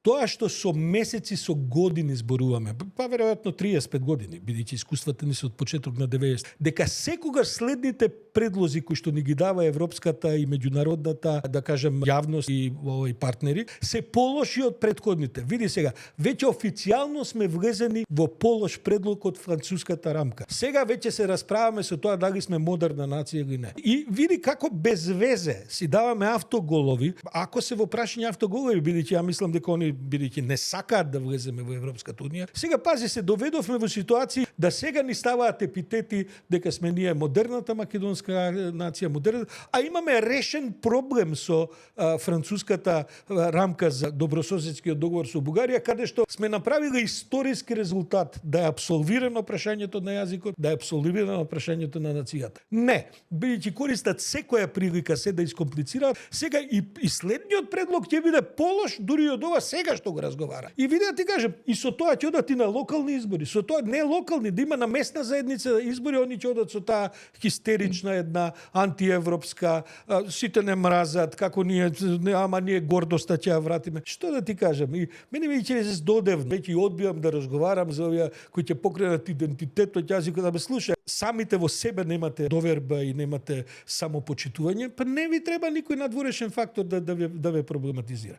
Тоа што со месеци, со години зборуваме, па веројатно 35 години, бидејќи искуствата ни се од почеток на 90, дека секогаш следните предлози кои што ни ги дава европската и меѓународната, да кажем, јавност и партнери, се полоши од претходните. Види сега, веќе официјално сме влезени во полош предлог од француската рамка. Сега веќе се расправаме со тоа дали сме модерна нација или не. И види како без везе си даваме автоголови, ако се во прашање автоголови, бидејќи ја мислам дека они бидејќи не сакаат да влеземе во Европската унија. Сега пази се доведовме во ситуација да сега ни ставаат епитети дека сме ние модерната македонска нација, а имаме решен проблем со француската рамка за добрососедскиот договор со Бугарија, каде што сме направиле историски резултат да е апсолвирано прашањето на јазикот, да е апсолвирано прашањето на нацијата. Не, бидејќи користат секоја прилика се да искомплицираат, сега и следниот предлог ќе биде полош дури од ова сега што го разговара. И види да ти кажем, и со тоа ќе одат и на локални избори, со тоа не локални, да има на местна заедница избори, они ќе одат со таа хистерична една антиевропска, сите не мразат, како ние, ама ние гордоста ќе ја вратиме. Што да ти кажем? И мене ми ќе се додевно, веќе одбивам да разговарам за овие кои ќе покренат идентитетот јазикот, да ме слуша. Самите во себе немате доверба и немате самопочитување, па не ви треба никој надворешен фактор да ве проблематизира.